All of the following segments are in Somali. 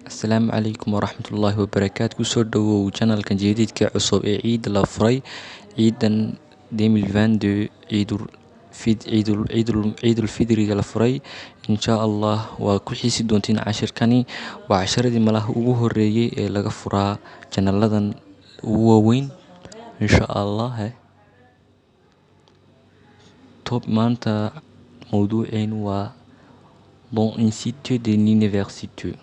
Asalaamu calaykum waraxmatullaahi wabarakaatu. Kusoo dhawow channelkan jadiidka cusub ee ciida la furay, ciidan 2022, ciidul ciidul fidriga la furay. Insha Allah waa ku xiisi doontiin cashirkani. Waa casharadii malaha ugu horeeyay ee laga furaa channeladan ugu waaweyn, insha Allah. Top maanta mawduuceenu waa dans une cité de l'université.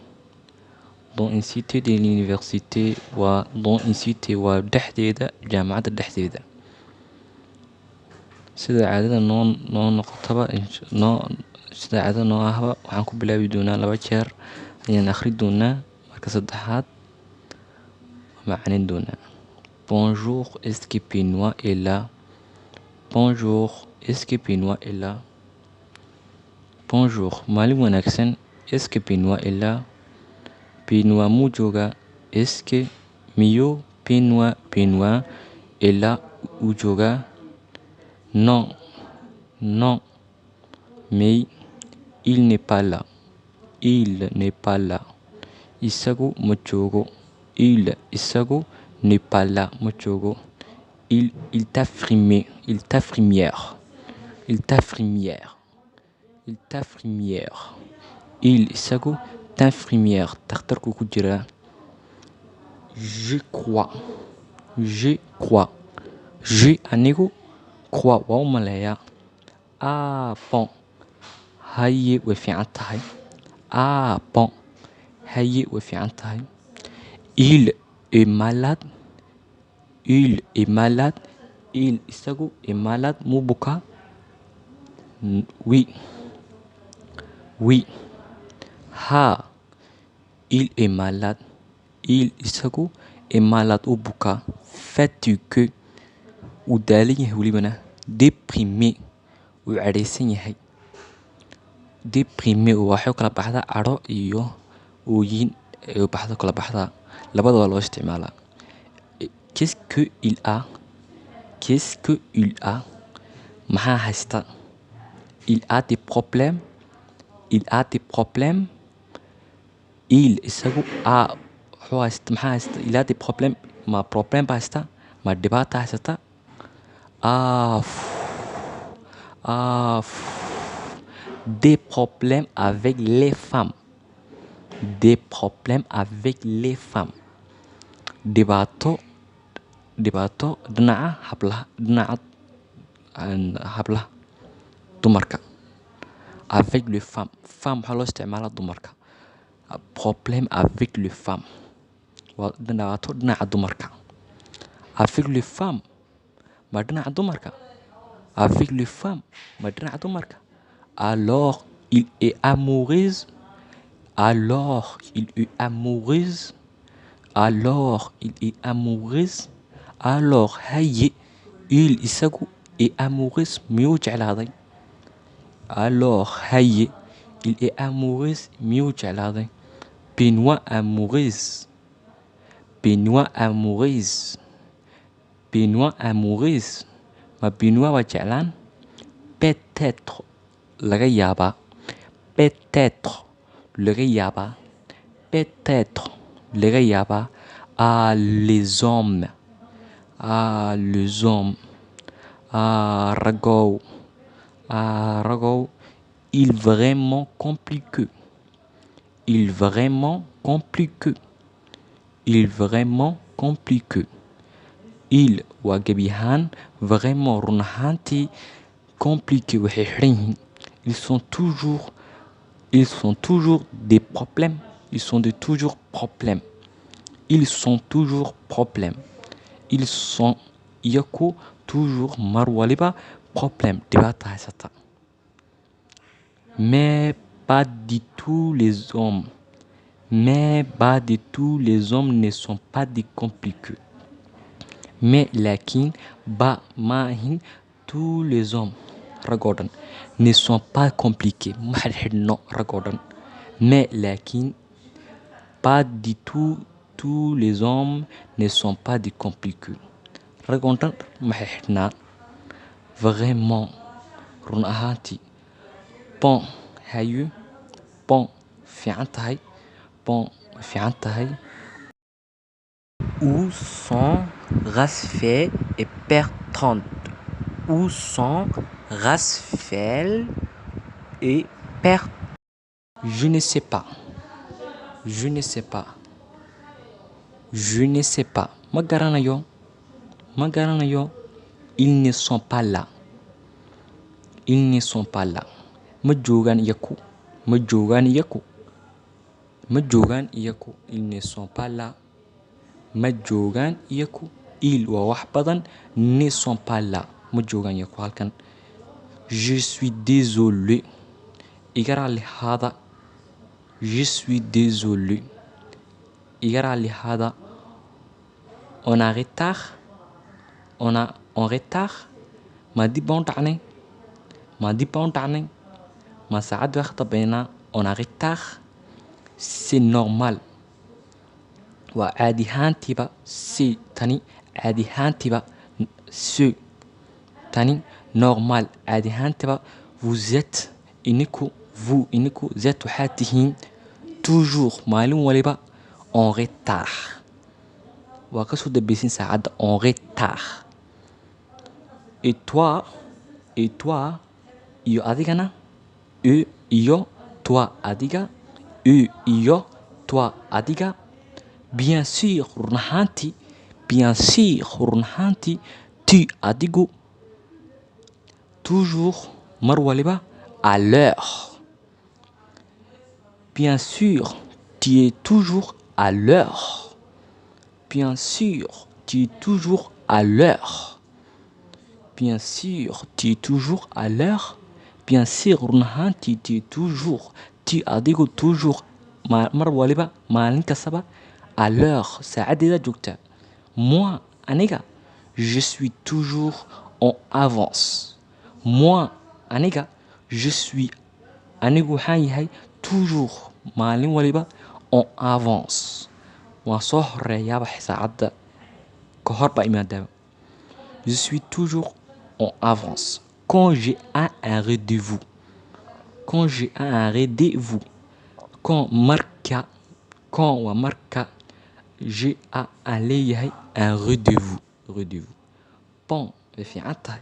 Dans une cité de l'université waa dans une cité, waa dhexdeeda, jaamacadda dhexdeeda. Sida caadada noo noqotaba, noo sida caadada noo ahba, waxaan ku bilaabi doonaa laba jeer ayaan akhri doonaa, marka saddexaad macnayn doonaa. Bonjour, est-ce que Benoît est là? Bonjour, est-ce que Benoît est là? Bonjour, maalin wanaagsan. Est-ce que Benoît est là? Benoît muu joogaa? Est-ce que, miyuu, Benoît, Benoît est là, uu joogaa? Non, non, mais il n'est pas là. Il n'est pas là, isagu ma joogo. Il, isagu, n'est pas là, ma joogo. Il t'affirmé, il t'affirmière, il t'affirmière, il t'affirmière. Il, isagu, t'infirmière, takhtarku ku jiraa. Je crois, je crois. Je, anigu, crois, waa u maleeyaa. Ah bon, haye, way fiican tahay. Ah bon, haye, way fiican tahay. Il est malade. Il est malade. Il, isagu, est malade, muu bukaa? Oui, oui, haa. Il est malade. Il, isagu, est malade, uu bukaa. Fatigué, wuu daalan yahay welibana. Déprimé, wuu cadhaysan yahay. Déprimé waxay u kala baxdaa cadho iyo ooyin ay baxdo, kala baxdaa, labadaba loo isticmaalaa. Qu'est-ce que il a? Qu'est-ce que il a? Maxaa haysta? Il a des problèmes. Il a des problèmes. Il, isagu, a, wuxuu haysta? Maxaa haysta? Il a des problèmes, ma problem baa haysta, ma dhibaata haysata? Ah, ah, des problèmes avec les femmes. Des problèmes avec les femmes, dhibaato, dhibaato dhinaca hablaha, dhinaca hablaha, dumarka. Avec les femmes, femme waxaa loo isticmaalaa dumarka. Problème avec les femmes waa dhibaato dhinaca dumarka. Avec les femmes, ma dhinaca dumarka? Avec les femmes, ma dhinaca dumarka? Alors il est amoureuse. Alors il est amoureuse. Alors il est amoureuse. Alors, haye, il, isagu, est amoureuse, miyuu jeclaaday? Alors, haye, il est amoureuse, miyuu jeclaaday? Benoît amoureuse. Benoît amoureuse. Benoît amoureuse, ma Benoît waa jeclaan? Peut-être, laga yaabaa. Peut-être, laga yaabaa. Peut-être, laga yaabaa. Ah, les hommes! Ah, les hommes! Ah, ragow! Ah, ragow! Il vraiment compliqué. Il vraiment compliqué. Il vraiment compliqué. Il waa gebi ahaan, vraiment, run ahaantii, compliqué, waxay xidhan yihiin. Ils sont toujours, ils sont toujours des problèmes. Ils sont de toujours problèmes. Ils sont toujours problèmes. Ils sont, iyaku, toujours, mar waliba, problème, dhibaata haysata. Mais pas du tout les hommes. Mais pas du tout les hommes ne sont pas des compliqués. Mais, laakiin, pas, maahin, tous les hommes, rag oo dhan, ne sont pas compliqués, ma xidhxidhno rag oo dhan. Mais, laakiin, pas du tout tous les hommes ne sont pas des compliqués, rag oo dhan ma xidhxidhnaa. Vraiment, run ahaantii. Bon, haye. Bon, fiican tahay. Bon, way fiican tahay. Où sont Rasfel et Bertrand? Où sont Rasfel et Bertrand? Je ne sais pas. Je ne sais pas. Je ne sais pas. Ma garanayo. Ma garanayo. Ils ne sont pas là. Ils ne sont pas là. Ma joogaan iyaku. Ma joogaan iyaku. Ma joogaan iyaku. Ils ne sont pas là. Ma joogaan iyaku. Ils waa wax badan. Ne sont pas là. Ma joogaan iyaku halkan. Je suis désolé. Iga raalli ahaada. Je suis désolé. Iga raalli ahaada. On a retard. On a en retard. Ma dib baan u dhacnay. Ma dib baan u dhacnay. Ma saacad baan ka dambeynaa. On a retard. C'est normal. Waa caadi ahaantiiba. C'est tani caadi ahaantiiba. C'est tani normal caadi ahaantiiba. Vous êtes iniku, vous iniku, êtes waxaad tihiin, toujours maalin waliba, en retard, waa kasoo dambeysin saacadda, en retard. Et toi, et toi iyo adigana, et iyo toi adiga, et iyo toi adiga. Bien sûr, run ahaantii, bien sûr, run ahaantii, tu adigu, toujours mar waliba, à l'heure. Bien sûr, tu es toujours à l'heure. Bien sûr, tu es toujours à l'heure. Bien sûr, tu es toujours à l'heure. Bien sûr, run ahaantii, tu es toujours, tu adigu, toujours mar waliba, maalin kastaba, à l'heure saacadeeda joogta. Moi, aniga, je suis toujours en avance. Moi, aniga, je suis, anigu waxaan yahay, toujours maalin waliba, en avance waan soo horeeyaaba, saacadda ka hor baa imaadaaba. Je suis toujours en avance quand j'ai un rendez-vous. Quand j'ai un rendez-vous, quand marka, quand waa marka, j'ai aan leeyahay, un rendez-vous, rendez-vous. Bon, way fiican tahay.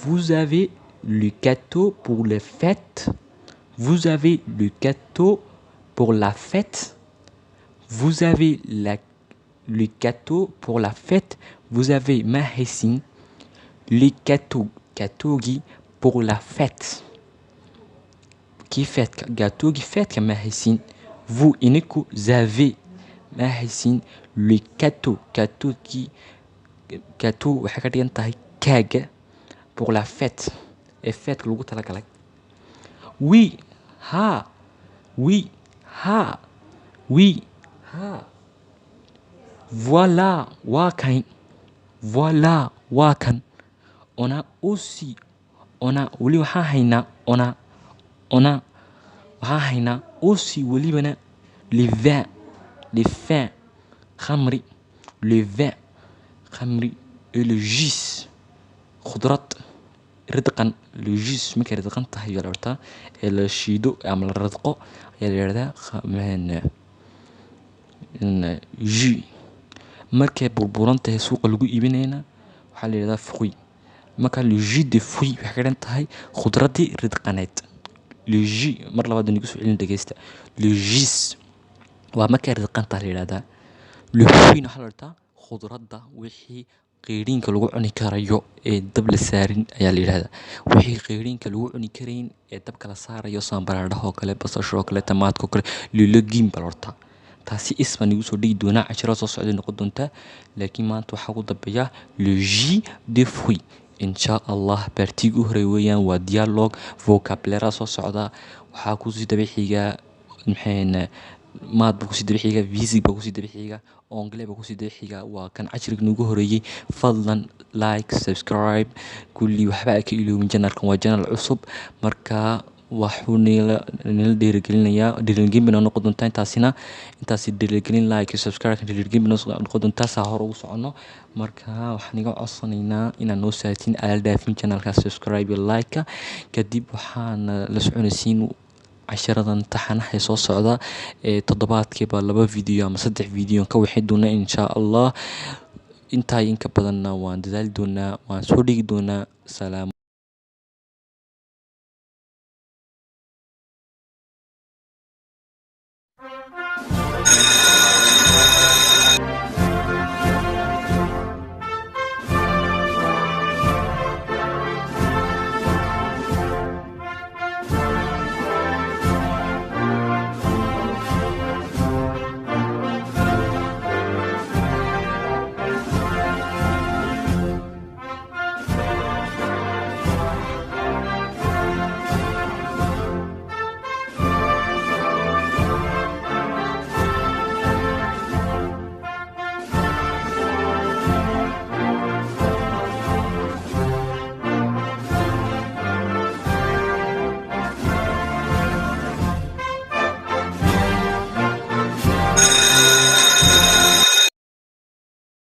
Vous avez le gâteau pour les fêtes? Vous avez le gâteau pour la fête? Vous avez le gâteau pour la fête? Vous avez, ma haysin, le gâteau, gâteau-gii, pour la fête, kii fête, gâteau-gii fête ma haysin? Vous iniku, avez ma haysin, le gâteau, gâteau-gii, gâteau waxay ka dhigan tahay kaaga, pour la fête ee fête lagu talagalay. Oui, haa. Oui, haa. Oui, haa. Voilà, waa kan. Voilà, waa kan. On a aussi, on a weli waxaan haynaa, on a, on a waxaan haynaa, aussi welibana, le vin, le vin khamri, le vin khamri, et le jus khudrad ridqan. Le jus markay ridqan tahay ayaa la hortaa ee la shiido ama la ridqo ayaa la yidhahdaa jus. Markay burburan tahay suuqa lagu iibinayana waxaa la yidhahdaa fruit. Marka le jus de fruit waxay ka dhigan tahay khudradii ridqaneed. Le jus, mar labaad aan igu soo celin, dhegeysta. Le jus waa markay ridqan tahay la yidhahdaa. Le fruit waxaa la dhahdaa khudradda wixii qeyriinka lagu cuni karayo ee dab la saarin ayaa la yidhahdaa. Wixii qeyriinka lagu cuni karayn ee dabka la saarayo, baradhaha oo kale, basasha oo kale, tamaadka oo kale, le légume baa la hortaa. Taasi is baan igu soo dhigi doonaa, cashiro soo socday noqon doontaa, laakiin maanta waxaa ugu dambeeya le jus de fruit, insha Allah. Partie-gii u horey weeyaan, waa dialogue. Vocabulaire soo socda waxaa kusii daba xiga, maxayn, math baa kusii daba xiga, physics baa kusii daba xiga, anglais baa kusii daba xiga. Waa kan cashirka nagu horeeyey. Fadlan like, subscribe, kulli waxba ka iloobin. Channelkan waa channel cusub, marka waxuu nila dhiirigelinayaa, dhiirigelin bay noo noqon doontaa intaasina. Intaasi dhiirigelin, like, subscribe, dhiirigelin bay noo noqon doontaa saa hore ugu soconno. Marka waxaan iga codsanaynaa inaad noo saartiin aala dhaafin channelka subscribe iyo like. Kadib waxaana la soconaysiin. Casharadan taxanaha soo socda ee toddobaadkiiba 2 video ama 3 video ka wixi doona, insha Allah. Intaa inka badanna waan dadaali doonaa, waan soo dhigi doonaa. Salaamu.